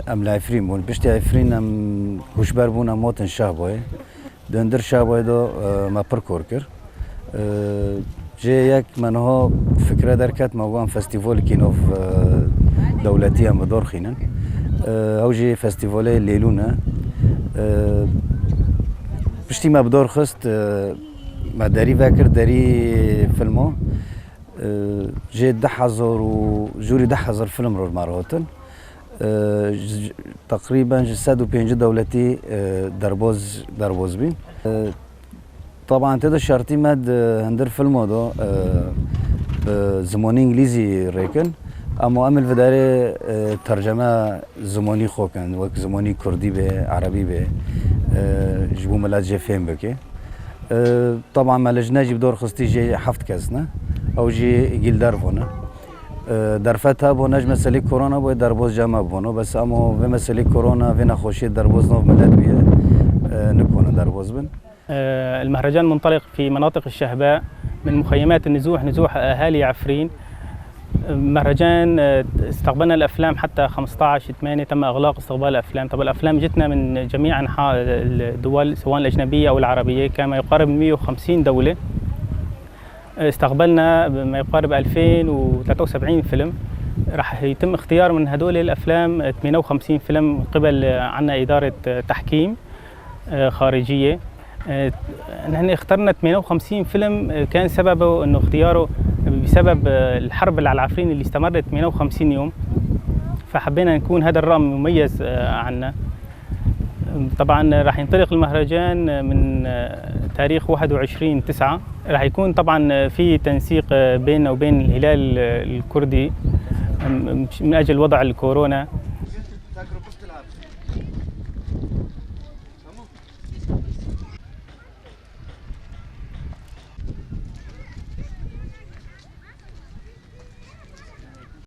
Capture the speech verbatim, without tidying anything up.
Em li Efrîn bûn. Piştî Efrîn em koçber bûn, em hatin Şahboyê. Di hundir Şahboyê de, e, me pir kor kir. E, Cihê yek me niha fikre derket, me got em festîvalekî nov, e, dewletî em bi dor xînin. E, ew jî festîvalê Lêlûn e. E, Piştî me bi dor xist, e, me derî vekir, derî filmo. E, Jê du hezar û, jûrî du hezar film re me re hatin. E, ji, teqrîben ji sed û pêncî dewletî, e, derbaz, derbaz bîn. E, Taban tê de şertî me di hundir filmo de, e, bi zimanî îngilîzî rêkin. Ama em li vê derê, e, terceme zimanî xwe kin, wek zimanî kurdî be, erebî be, e, ji bo milet jê fêm bike. E, Taban me lijne jî bi dor xistî, jê heft kes ne. Ew jî gîl dervo ne. E, derfet hebû, ne ji meselê korona bûye, derbaz cem hebûno. Bes ama vê meselê korona, vê nexweşiyê derbaz nav milet bûye, e, nikone derbaz bin. آه، المهرجان منطلق في مناطق الشهباء من مخيمات النزوح، نزوح أهالي عفرين. مهرجان، آه، استقبلنا الأفلام حتى خمستعش ثمانية، تم إغلاق استقبال الأفلام. طب الأفلام جتنا من جميع أنحاء الدول، سواء الأجنبية أو العربية، كان ما يقارب من مية وخمسين دولة. استقبلنا ما يقارب ألفين وتلاتة وسبعين فيلم. راح يتم اختيار من هدول الأفلام ثمانية وخمسين فيلم قبل، آه، عنا إدارة، آه، تحكيم، آه، خارجية. آه، نحن اخترنا ثمانية وخمسين فيلم، آه، كان سببه إنه اختياره بسبب، آه، الحرب اللي على العفرين اللي استمرت ثمانية وخمسين يوم، فحبينا نكون هذا الرقم مميز، آه، عنا. طبعًا راح ينطلق المهرجان من، آه، تاريخ واحد وعشرين تسعة. راح يكون طبعًا في تنسيق، آه، بيننا وبين الهلال، آه، الكردي، آم، من أجل وضع الكورونا.